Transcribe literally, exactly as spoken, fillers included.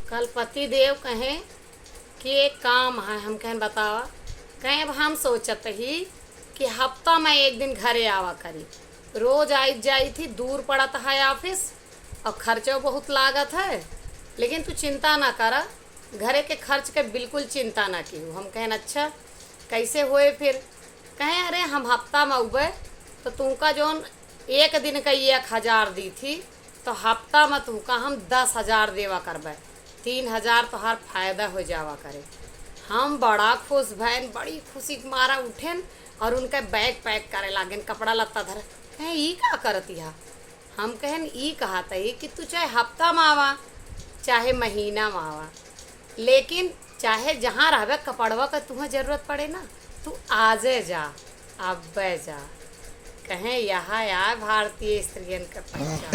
कल पति देव कहें कि एक काम है, हम कहेन बतावा। कहें अब हम सोचत ही कि हफ्ता में एक दिन घरे आवा करी, रोज आइत जाइत ही, दूर पड़त है office और खर्चो बहुत लागत है, लेकिन तू चिंता ना करा, घरे के खर्च के बिल्कुल चिंता ना किहू। हम कहेन अच्छा कैसे होए फिर? कहें अरे हम हफ्ता में अउबे तो तुमका जौन एक दिन का एक हजार दी थी, तो हफ्ता में तुमका हम दस हजार देवा करबे, तीन हजार तोहार फायदा हो जावा करे। हम बड़ा खुश भएन, बड़ी खुशी के मारा उठेन और उनका bag pack करे लागेन, कपड़ा लत्ता धरे। कहें ई का करती है? हम कहेन ई कहत ही कि तू चाहे हफ्ता में आवा, चाहे महीना में आवा, लेकिन चाहे जहाँ रहबे, कपड़वा का तुहें जरूरत पड़े ना, तू आजे जा, अब्बे जा। कहें यह आय भारतीय स्त्रियन का पहचान।